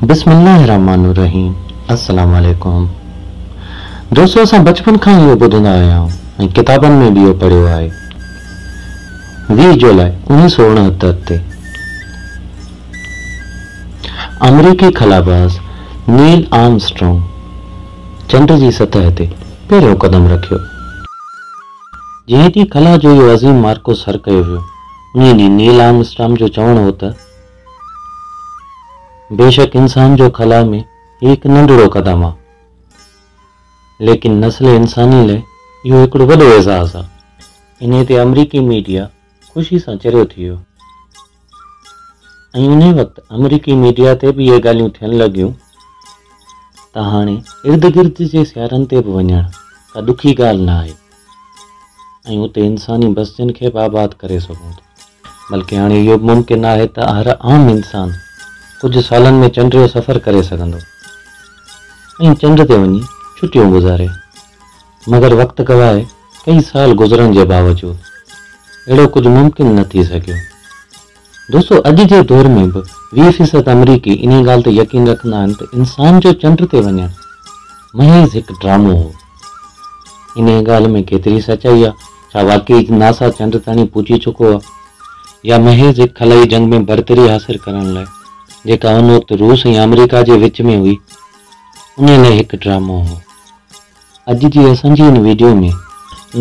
بسم الله الرحمٰن الرحيم السلام عليڪم دوستو اسان بچپن کان اهو ٻڌندا آيا آهيون ۽ ڪتابن ۾ به اهو پڙهيو آهي 20 جولاء 1969 تي آمريڪي خلاباز نيل آرمسٽرانگ چنڊ جي سطح تي پهريون قدم رکيو. جنهن ڏينهن خلا جو اهو عظيم معرڪو سر ڪيو ويو، انهيء ڏينهن نيل آرمسٽرانگ جو چوڻ هو ته، بيشڪ انسان جو خلا ۾ هي هڪ ننڍڙو قدم آ، ليڪن نسل انساني لئه اهو هڪڙو وڏو اعزاز آ. انهيء تي آمريڪي ميڊيا خوشي سان چريو ٿي ويو ۽ انهيء وقت آمريڪي ميڊيا تي به اهي ڳالهيون ٿيڻ لڳيون ته هاڻي ارد گرد جي سيارن تي به وڃڻ ڪا ڏکي ڳالهه نه آهي ۽ اتي انساني بستين کي به آباد ڪري سگهون ٿا. بلڪه هاڻي اهو به ممڪن آهي ته هر عام انسان ڪجهه سالن ۾ چنڊ جو سفر ڪري سگهندو ۽ چنڊ تي وڃي ڇٽيون گذاري. مگر وقت گواهه ڪئي سال گذرڻ جي باوجود اهڙو ڪجهه ممڪن نه ٿي سگهيو. دوستو اڄ جي دور ۾ به 20 فيصد آمريڪي انهي ڳالهه تي يقين رکندا آهن ته انسان جو چنڊ تي وڃڻ محض هڪ ڊرامو هو. انهي ڳالهه ۾ ڪيتري سچائي آ؟ ڇا واقعي ناسا چنڊ تائين پهچي چڪو آ؟ يا محض هڪ خلائي جنگ ۾ برتري حاصل ڪرڻ لاء جيڪا ان وقت روس ۽ آمريڪا جي وچ ۾ هئي انهي لاء هڪ ڊرامو هو. اڄ جي اسان جي هن ويڊيو ۾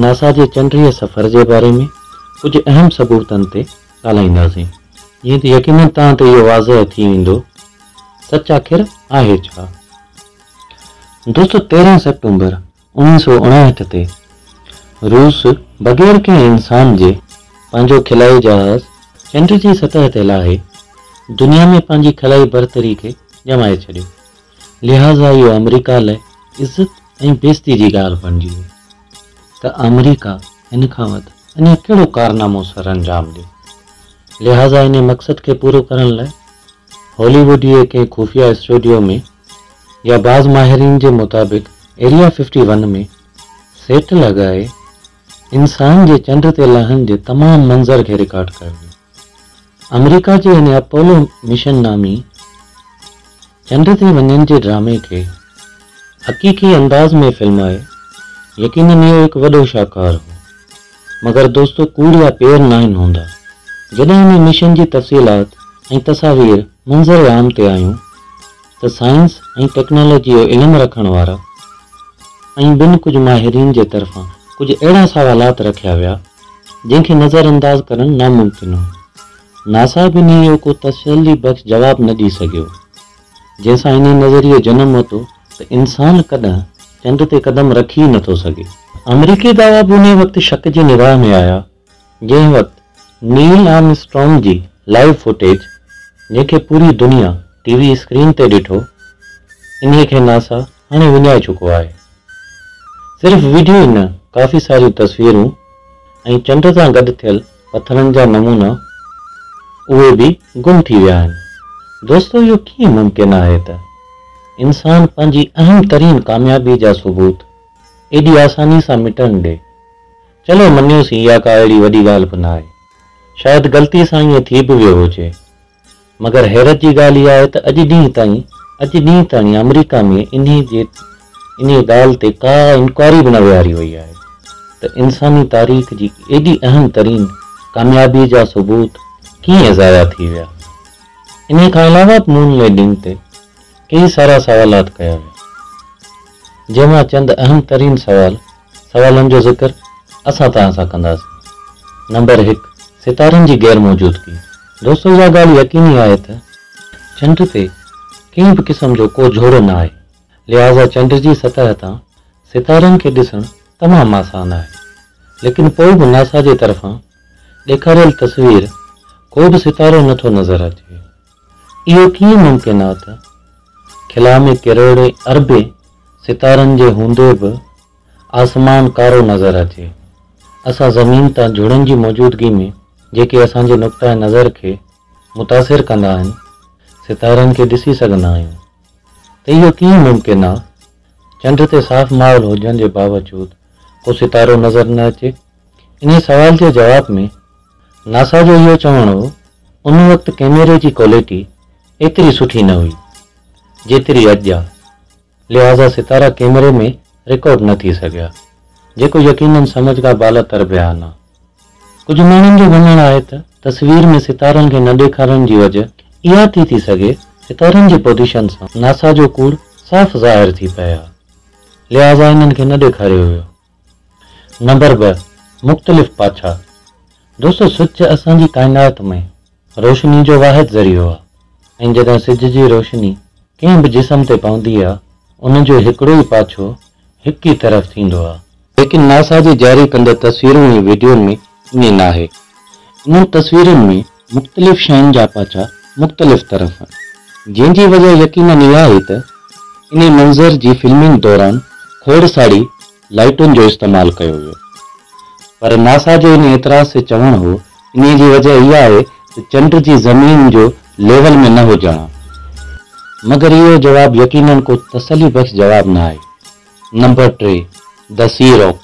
ناسا جي چنڊ جي سفر جي باري ۾ ڪجهه اهم ثبوتن تي ڳالهائينداسين جيئن ته يقينن توهان تي اهو واضح ٿي ويندو سچ آخر آهي ڇا؟ دوستو 13 سيپٽمبر 1959 تي روس بغير ڪنهن انسان جي پنهنجو خلائي جهاز چنڊ جي سطح تي لاهي دنيا ۾ پنهنجي خلائي برتري کي ڄمائي ڇڏيو. لهٰذا اهو آمريڪا لاء عزت ۽ بيعزتي جي ڳالهه بڻجي وئي ته آمريڪا هن کان وڌ اڃا ڪهڙو ڪارنامو سرانجام ڏئي. لهٰذا انهي مقصد کي پورو ڪرڻ لاء هالي ووڊ جي ڪنهن خفيه اسٽوڊيو ۾ يا بعض ماهرين جي مطابق ايريا ففٽي ون ۾ سيٽ لڳائي انسان جي چنڊ تي لهڻ جي تمام منظر کي رڪارڊ ڪيو ويو. آمريڪا جي هن اپولو مشن نامي چنڊ تي وڃڻ جي ڊرامي کي حقيقي انداز ۾ فلمائي يقينن اهو هڪ وڏو شاهڪار هو. مگر دوستو ڪوڙ جا پير ناهن هوندا. جڏهن انهي مشن جي تفصيلات ۽ تصاوير منظر عام تي آيون ته سائنس ۽ ٽيڪنالاجي جو علم رکڻ وارا ۽ ٻين ڪجهه ماهرين جي طرفان ڪجهه اهڙا سوالات رکيا ويا جنهن کي نظر انداز ڪرڻ ناممڪن هو. ناسا به انهيء جو ڪو تسلي بخش جواب نه ڏئي سگهيو، جنهن سان انهيء نظريي جنم ورتو ته انسان ڪڏهن چنڊ تي قدم رکي ئي نٿو سگهي. آمريڪي دعويٰ به انهيء وقت شڪ جي نگاهه ۾ آيا، جنهن وقت نيل آرمسٽرانگ جي لائيو فوٽيج، جنهن کي پوري دنيا ٽي وي اسڪرين تي ڏٺو، انهيء کي ناسا هاڻي وڃائي چڪو آهي. صرف وڊيو ئي نه، ڪافي ساريون تصويرون ۽ چنڊ سان گڏ ٿيل پٿرن جا نمونا اهي به گم ٿي ويا آهن. دوستو اهو ڪيئن ممڪن آهي ته انسان پنهنجي اهم ترين ڪاميابي جا ثبوت ايڏي آساني سان مٽڻ ڏي؟ چلو مڃيوسين اها ڪا اهڙي وڏي ڳالهه به ناهي. شايد غلطي سان ائين ٿي به ويو هجي. مگر حيرت جي ڳالهه اها آهي ته اڄ ڏينهن تائين اڄ ڏينهن تائين آمريڪا ۾ انهي جي انهي ڳالهه تي ڪا انڪوائري به نه ويهاري وئي آهي ته انساني تاريخ جي ايڏي اهم ترين ڪاميابي جا ثبوت ڪيئن ضايع ٿي ويا. انهي کان علاوه به مون لينڊنگ تي ڪيئي سارا سوالات ڪيا ويا جنهن مان چند اهم ترين سوال سوالن جو ذڪر اسان توهان سان ڪنداسين. نمبر هڪ، ستارن جي غير موجودگي. دوستو اها ڳالهه يقيني آهي ته چنڊ تي ڪنهن به قسم جو ڪو جهڙ نه آهي، لهٰذا چنڊ جي سطح تان ستارن کي ڏسڻ تمام آسان آهي، ليڪن پوء به ناسا جي طرفان ڏيکاريل تصوير ڪو به ستارو نه ٿو نظر اچي. اهو ڪيئن ممڪن آهي ته خلا ۾ ڪروڙين اربين ستارن جي هوندي به آسمان ڪارو نظر اچي. اسان زمين تان جهڙن جي موجودگي ۾ جيڪي اسان جي نقطه نظر کي متاثر ڪندا آهن، ستارن کي ڏسي سگهندا آهيون ته اهو ڪيئن ممڪن آ چنڊ تي صاف ماحول هجڻ جي باوجود ڪو ستارو نظر نه اچي؟ انهي سوال جي جواب ۾ ناسا جو اهو چوڻ هو ان وقت ڪئميري جي ڪوالٽي ايتري سٺي نه هئي. جيتري اڄ آ. لهٰذا ستارا ڪيمري ۾ رڪارڊ نه ٿي سگهيا، جيڪو يقينن سمجهه کان بالاتر بيان آ. ڪجهه ماڻهن جو مڃڻ آهي ته تصوير ۾ ستارن کي نه ڏيکارڻ جي وجه اها ٿي ٿي سگهي ستارن جي پوزيشن سان ناسا جو ڪوڙ صاف ظاهر ٿي پئي ها، لهٰذا انهن کي نه ڏيکاريو ويو. نمبر 2، مختلف پاڇا. دوستو سج اسان جي ڪائنات ۾ روشني جو واحد ذريعو آ ۽ جڏهن سج جي روشني ڪنهن به جسم تي پوندي آ ان جو هڪڙو ئي پاڇو هڪ ئي طرف ٿيندو آ. ليڪن ناسا جي جاري ڪندڙ تصويرن ۽ وڊيون ۾ ائين ناهي. انهن تصويرن ۾ مختلف شين جا پاڇا مختلف طرف آهن. جنهن جي وجه يقينن اها آهي ته انهي منظر جي فلمنگ دوران کوڙ ساري لائيٽن جو استعمال ڪيو ويو. پر ناسا جو ان اعتراض تي چوڻ هو انهي جي وجه اها آهي ته چنڊ جي زمين جو ليول ۾ نه هجڻ آ. مگر اهو جواب يقينن ڪو تسلي بخش جواب نه آهي. Number 3، the C rock.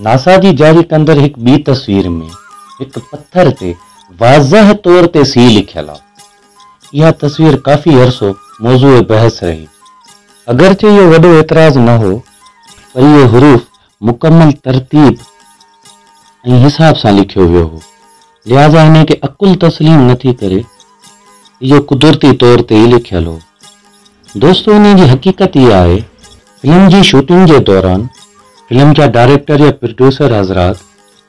NASA جي جاري ڪندڙ هڪ ٻي تصوير ۾ هڪ پٿر تي واضح طور تي سي لکيل آ. اها تصوير ڪافي عرصو موضوع بحث رهي. اگرچه اهو وڏو اعتراض نه هو پر اهي حروف مڪمل ترتيب ۽ حساب سان لکيو ويو هو، لهٰذا انهي کي عقل تسليم نه ٿي ڪري اهو قدرتي طور تي ئي لکيل هو. دوستو انهي جي حقيقت اها آهي فلم جي شوٽنگ جي دوران فلم جا ڊائريڪٽر يا پروڊيوسر حضرات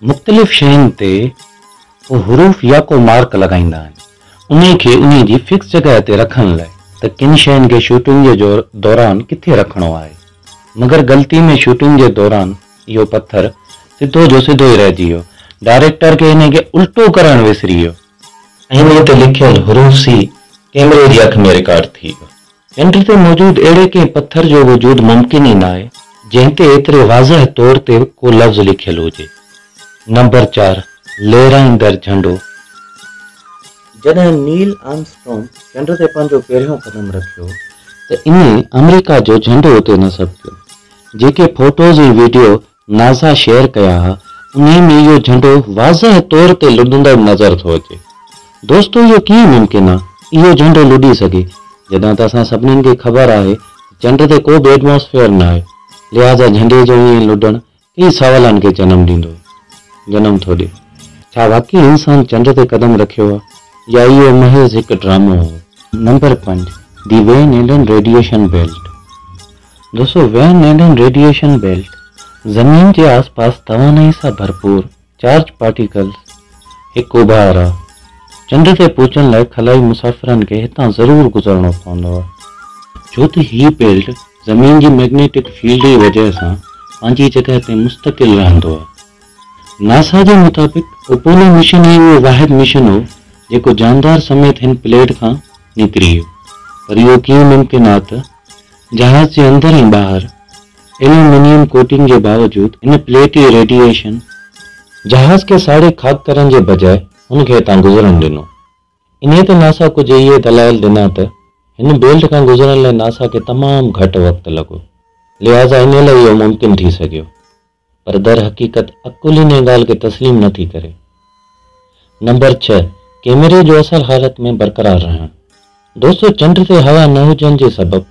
مختلف شين تي ڪو حروف يا ڪو مارڪ لڳائيندا آهن انهي کي انهي جي فڪس جڳهه تي رکڻ لاء ته ڪن شين کي شوٽنگ جي دوران ڪٿي رکڻو آهي مگر غلطي ۾ شوٽنگ جي دوران اهو پٿر سڌو جو سڌو ئي رهجي ويو ڊائريڪٽر کي انهي کي الٽو ڪرڻ وسري ويو ۽ انهي تي لکيل حروف سي ڪيمري جي اک ۾ رڪارڊ ٿي ويو. چنڊ تي موجود اهڙي ڪنهن پٿر جو وجود ممڪن ئي ناهي، جنهن تي ايتري واضح طور تي ڪو لفظ لکيل هجي. نمبر 4، لهرائيندڙ جهنڊو. جڏهن نيل آرمسٽرانگ چنڊ تي پنهنجو پهريون قدم رکيو ته انهي آمريڪا جو جهنڊو اتي نصب ڪيو. جيڪي فوٽوز ۽ وڊيو ناسا شيئر ڪيا ها انهي ۾ اهو جهنڊو واضح طور تي لڏندڙ نظر ٿو اچي. دوستو اهو ڪيئن ممڪن آ اهو جهنڊو لڏي سگهي جڏهن ته اسان سڀنين کي خبر آهي ته چنڊ تي ڪو به ايٽماسفيئر ناهي لهذا جهنڊي جو ائين لڏڻ ڪيئي سوالن کي جنم ڏيندو جنم ٿو ڏي. ڇا واقعي انسان چنڊ تي قدم رکيو آ يا اهو محض هڪ ڊرامو هو؟ Number 5، the Van Allen radiation belt. دوستو وين ايلن ريڊيئيشن بيلٽ زمين جي آس پاس توانائي سان ڀرپور چارج پارٽيڪلز هڪ اڀار آ. چنڊ تي پهچڻ لاء خلائي مسافرن کي هتان ضرور گذرڻو پوندو آ. ڇو ته هي بيلٽ زمين جي مئگنيٽڪ فيلڊ جي وجهه سان پنهنجي جڳهه تي مستقل رهندو آ. ناسا جي مطابق اپولو مشن ئي اهو واحد مشن هو جيڪو جاندار سميت هن پليٽ کان نڪري ويو. پر اهو ڪيئن ممڪن آ ته جهاز جي اندر ۽ ٻاهر ايلومينيم ڪوٽنگ جي باوجود هن پليٽ جي ريڊيئيشن جهاز کي ساڙي خاڪ ڪرڻ جي بجاء هن کي هتان گذرڻ ڏنو. انهيء تي ناسا ڪجهه اهي دلائل ڏنا ته هن بيلٽ کان گذرڻ لاء ناسا کي تمام گهٽ وقت لڳو لهٰذا انهيء لاء اهو ممڪن ٿي سگهيو. پر در حقيقت عقل انهيء ڳالهه کي تسليم نه ٿي ڪري. نمبر 6، ڪيمري جو اصل حالت ۾ برقرار رهڻ. دوستو چنڊ تي هوا نه هجڻ جي سبب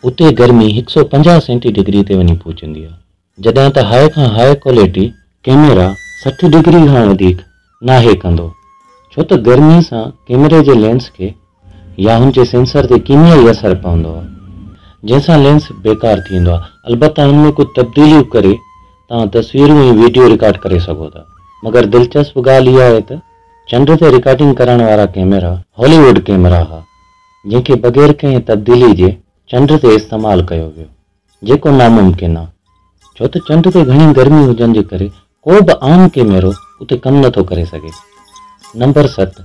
اتي گرمي 150 سينٽي ڊگري تي وڃي پهچندي آهي. جڏهن ته هاء کان هاء ڪوالٽي ڪيميرا 60 ڊگري کان وڌيڪ ناهي ڪندو ڇو ته گرمي سان ڪيمري جي لينس کي يا هن جي سينسر تي ڪيميائي اثر پوندو آهي جنهن سان لينس بيڪار ٿي ويندو آهي البته هن ۾ ڪجهه تبديليون ڪري توهان تصويرون ۽ ويڊيو رڪارڊ ڪري سگهو ٿا مگر دلچسپ ڳالهه اها آهي ته چنڊ تي رڪارڊنگ ڪرڻ وارا ڪيميرا هالي ووڊ ڪيمرا ها جنهن کي بغير ڪنهن تبديلي جي چنڊ تي استعمال ڪيو ويو جيڪو ناممڪن آهي ڇو ته چنڊ تي گهڻي گرمي هجڻ جي ڪري ڪو به عام ڪيميرو اتي ڪم نٿو ڪري سگهي. نمبر 7،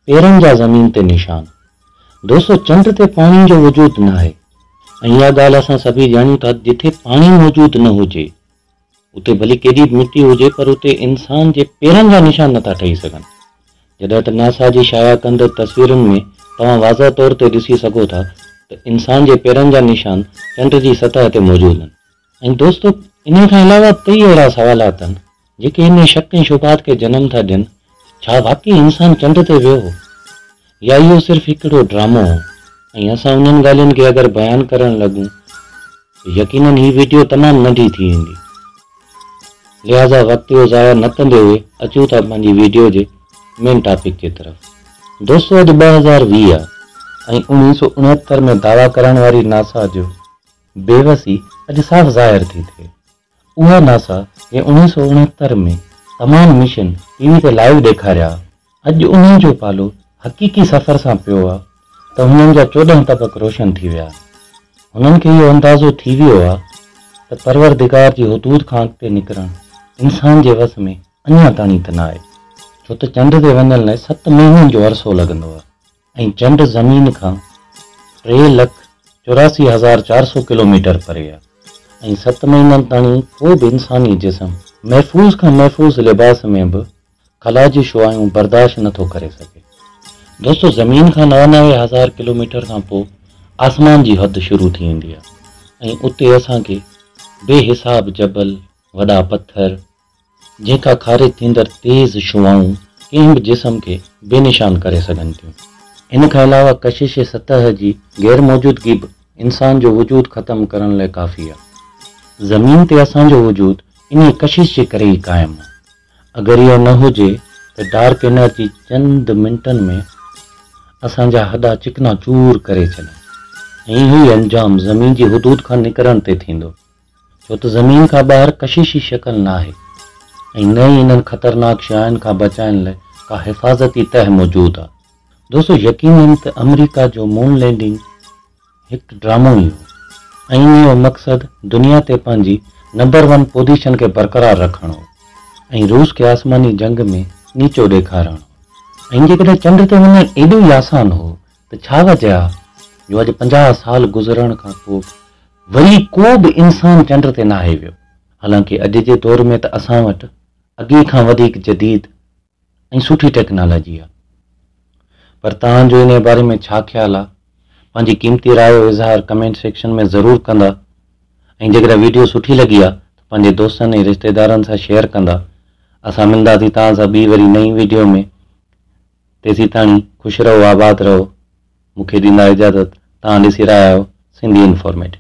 پيرن جا زمين تي نشان. دوستو چنڊ تي پاڻي جو وجود ناهي ۽ اها ڳالهه اسان سڀئي ڄاڻون ٿا جٿي پاڻي موجود نه هجي اتي ڀلي ڪيڏي به مٽي هجي پر اتي انسان جي پيرن جا نشان نٿا ٺهي سگهن. جڏهن ته ناسا جي شايع ڪندڙ تصويرن ۾ توهان واضح طور تي ڏسي سگهو ٿا ته انسان جي پيرن جا نشان چنڊ جي سطح تي موجود آهن. ۽ دوستو انهي کان علاوه به ڪيئي اهڙا سوالات آهن جيڪي انهي شڪ ۽ شبهات کي جنم ٿا ڏين ته ڇا واقعي انسان چنڊ تي ويو هو يا اهو صرف هڪڙو ڊرامو هو. ۽ اسان انهن ڳالهين کي اگر بيان ڪرڻ لڳون ته يقينن هي وڊيو تمام ننڍي ٿي ويندي. لهٰذا وقت جو ضايع نه ڪندي هوئي اچون ٿا پنهنجي وڊيو جي مين ٽاپڪ جي طرف. دوستو اڄ 2020 آ ۽ 1969 ۾ دعويٰ ڪرڻ واري ناسا جو بيوسي اڄ صاف ظاهر ٿي ٿئي. اها ناسا جنهن 1969 ۾ تمام مشن ٽي وي تي لائيو ڏيکاريا، اڄ انهي جو پالو حقيقي سفر سان پيو آ ته هنن جا 14 طبق روشن ٿي ويا. هنن کي اهو اندازو ٿي ويو آ ته پروردگار جي حدود کان اڳتي نڪرڻ انسان جي وس ۾ اڃا تاڻي ته ناهي، ڇو ته چنڊ تي وڃڻ لاء ست مهينن جو عرصو لڳندو آ. ۽ چنڊ زمين کان 3,84,400 ڪلوميٽر پري آهي ۽ ست مهينن تاڻي ڪو به انساني جسم محفوظ کان محفوظ لباس ۾ به خلا جي شعاعون برداشت نه ٿو ڪري سگهي. دوستو زمين کان 99,000 ڪلوميٽر کان پوء آسمان جي حد شروع ٿي ويندي آهي ۽ اتي اسان کي بي حساب جبل، وڏا پٿر، جنهن کان خارج ٿيندڙ تيز شعاعون ڪنهن به جسم کي بي نشان ڪري سگهن ٿيون. ان کان علاوه ڪشش سطح جي غير موجودگي به انسان جو وجود ختم ڪرڻ لاء ڪافي آهي. زمين تي اسان جو وجود انهيء ڪشش جي ڪري ئي قائم آهي. اگر اهو نه هجي ته ڊارڪ انرجي چند منٽن ۾ اسان جا هڏا چڪنا چور ڪري ڇڏي ۽ اهو ئي انجام زمين جي حدود کان نڪرڻ تي ٿيندو. ڇو ته زمين کان ٻاهر ڪششي شڪل ناهي ۽ نه ئي انهن خطرناڪ شعاعن کان بچائڻ لاء ڪا حفاظتي تهه موجود آ. دوستو يقينن ته آمريڪا جو مون لينڊنگ هڪ ڊرامو ئي هو ۽ انهي جو مقصد دنيا تي پنهنجي نمبر ون پوزيشن کي برقرار رکڻ هو ۽ روس کي آسماني جنگ ۾ نيچو ڏيکارڻ هو ۽ جيڪڏهن چنڊ تي وڃڻ ايڏو ئي آسان هو ته ڇا وجه آ جو اڄ 50 سال گذرڻ کان پوء وري ڪو به انسان چنڊ تي ناهي ويو. حالانڪه اڄ جي دور ۾ ته اسان وٽ اڳي کان وڌيڪ جديد ۽ سٺي ٽيڪنالاجي آ. پر توهان جو انهي باري ۾ ڇا خيال آ؟ پنهنجي قيمتي راء جو اظهار ڪمينٽ سيڪشن ۾ ضرور ڪندا ۽ جيڪڏهن ويڊيو سٺي لڳي آ ته پنهنجي دوستن ۽ رشتيدارن سان شيئر ڪندا. اسان ملنداسين توهان سان ٻي وري نئين ويڊيو ۾. تيسين تاڻي خوش رهو آباد رهو. مون کي ڏيندا اجازت. توهان ڏسي رهيا آهيو سنڌي انفارميٽو.